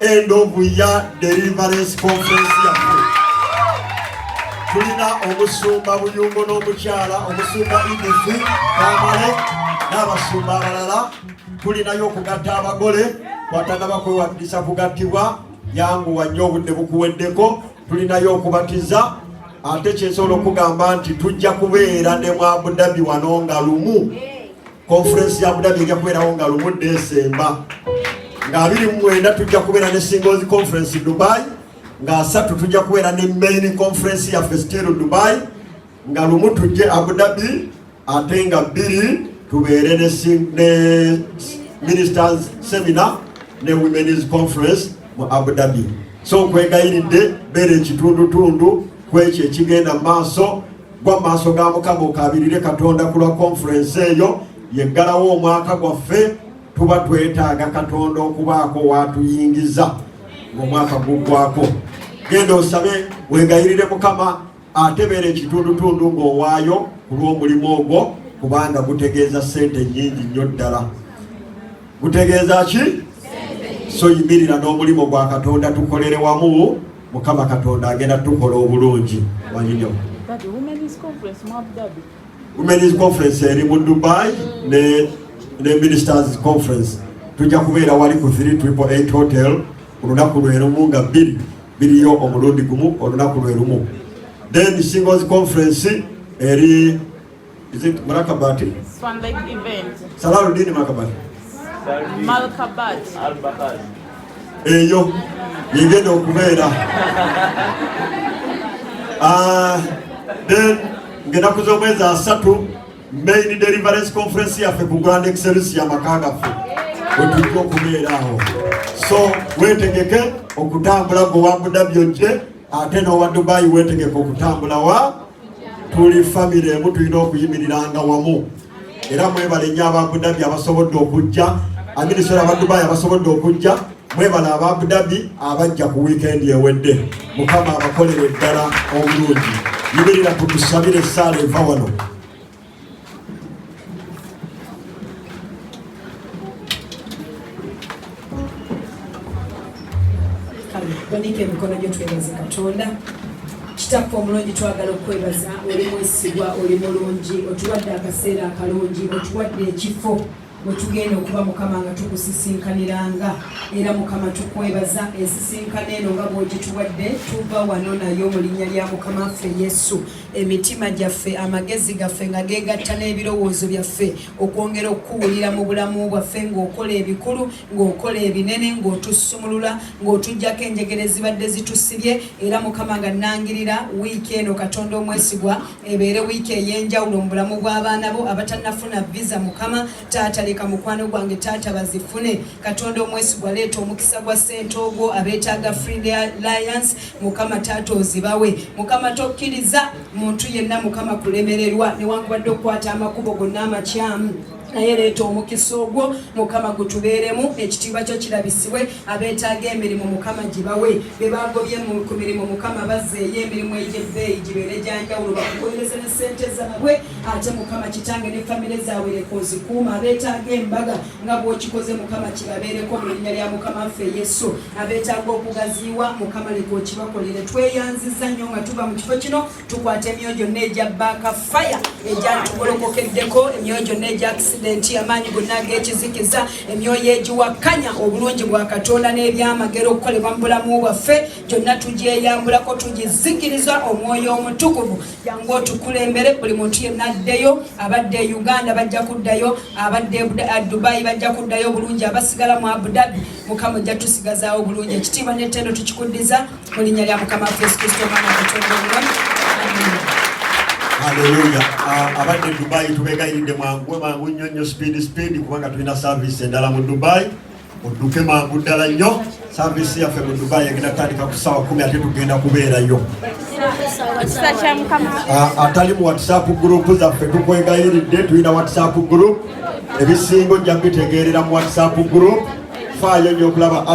End of year deliverance conference yaffe. Tulina omusumba Buyungo n'omukyala omusumba Edith Tamale n'abasumba abalala. Tulinayo okugatta abagole, kwatanaba kwewandiisa kugattibwa, yanguwa nnyo, obudde bukuweddeko. Tulinayo okubatiza. Ate kyensobola okugamba nti tujja kubeera ne mu Abu Dhabi wano nga lumu conference ya Abu Dhabi ejja kubeerawo nga lumu Desemba nga 29. Tujja kubeera ne singles conference Dubai, nga 30 tujja kubeera ne main conference yaffe still Dubai, nga lumu tujje Abu Dhabi, ate nga 2 tubeere ne ministers seminar ne women's conference mu Abu Dhabi. So nkwegayiridde, beera ekitundutundu kwekyo ekigenda mu maaso. Gwa maaso ga Mukama, okabirire Katonda ku lwa conference eyo yeggalawo omwaka gwaffe. Tuba twetaaga Katonda okubaako watuyingiza ng'omwaka guggwako. Genda osabe, wegayirire Mukama, ate beera ekitundutundu ng'owaayo ku lw'omulimu ogwo, kubanga gutegeeza ssente nnyingi nnyo ddala. Gutegeeza ki? So yimirira n'omulimu gwa Katonda, tukolere wamu. Mukama Katonda agenda tukola obulungi. Wanyinyo. Daddy, Women's Conference mu Abu Dhabi. Women's conference eri mu Dubai ne ministers conference. Tujja kubeera wali ku 3888 Hotel olunaku lwe lumu nga bbiri biriyo omulundi gumu, olunaku lwe lumu. Then singles conference eri, is it Marakabat? Swan Lake event. Salaluddin Marakabat. Malkabat. Eyo yegenda okubeera. Then ng'ennaku z'omwezi 30, main deliverance conference yaffe ku Grand Excelsior, amaka gaffe wetujja okubeera awo. So wetegeke okutambula, gwe wa Abu Dhabi ojje, ate n'owa Dubai wetegeke okutambula. Wa tuli famire emu, tulina okuyimiriranga wamu. Era mwebale nnyo aba Abu Dhabi abasobodde okujja, aminisora aba Dubai abasobodde okujja. Mwebale aba Abu Dhabi abajja ku wiikendi ewedde. Mukama abakolere ddala obulungi. Yimirira kutusabire essaala eva wano. Kale banika emikono gyo, twebaze Katonda. Kitaffe omulungi, twagala okwebaza. Oli mwesigwa, oli mulungi, otuwadde akaseera akalungi, otuwadde ekifo we tugenda okuba, Mukama, nga tukusisinkaniranga. Era Mukama, tukwebaza ensisinkano eno nga bw'ogituwadde. Tuva wano nayo mu linnya lya Mukama waffe Yesu. Emitima gyaffe, amagezi gaffe nga geegatta n'ebirowoozo byaffe okwongera okukuwulira mu bulamu bwaffe, ng'okola ebikulu, ng'okola ebinene, ng'otusumulula, ng'otuggyako enjegere ezibadde zitusibye. Era Mukama, nga nnangirira wiiki eno, Katonda omwesigwa, ebeere wiiki ey'enjawulo mu bulamu bw'abaana bo abatannafuna visa. Mukama Taata, leka mukwano gwange Taata bazifune. Katonda omwesigwa, leeta omukisa gwa ssente ogwo. Abeetaaga free alliance, Mukama Taata, ozibawe. Mukama, tokkiriza muntu yenna, Mukama, kulemererwa newankubadde okukwata amakubo gonna amakyamu, naye leeta omukisa ogwo, Mukama, gutubeeremu, ekitiibwa kyo kirabisibwe. Abeetaaga emirimu, Mukama, gibawe. Be bagobye ku mirimu, Mukama, bazzeeyo emirimu egy'ebbeeyi, gibeere gyanjawulo, bakuweereze ne ssente zaabwe. Ate Mukama Kitange, ne famire zaabwe leka ozikuuma. Abeetaaga embaga, nga bw'okikoze, Mukama, kibabeereko mu linnya lya Mukama waffe Yesu. Abeetaaga okugaziyiwa, Mukama, leka okibakolere. Tweyanziza nnyo. Nga tuva mu kifo kino, tukwata emyoyo gyonna egya backfire egyatugolokokeddeko, emyoyo gyonna egya accident, amaanyi gonna ag'ekizikiza, emyoyo egiwakkanya obulungi bwa Katonda n'ebyamagero okukolebwa mu bulamu bwaffe, gyonna tugyeyambulako, tugizikiriza. Omwoyo Omutukuvu, jangu otukulembere. Buli muntu yenna addeyo. Abadde e Uganda bajja kuddayo, abadde e Dubai bajja kuddayo bulungi, abasigala mu Abu Dhabi, Mukama, ojja tusigazaawo bulungi. Ekitiibwa n'ettendo tukikuddiza mu linnya lya Mukama waffe Yesu Kristo, Omwana wa Katonda omulamu. Haleluya. Abadde e Dubai tubegayiridde, mwanguwe mangu nnyo nnyo, speed speed, kubanga tulina service endala mu Dubai. Odduke mangu ddala nnyo. Service yaffe mu Dubai egenda kutandika ku ssaawa 10, ate tugenda kubeerayo. Ekisa kya Mukama. Atali mu WhatsApp group zaffe, tukwegayiridde, tulina WhatsApp group. Ebisinga ojja bitegeerera mu WhatsApp group. Faayo nnyo okulaba.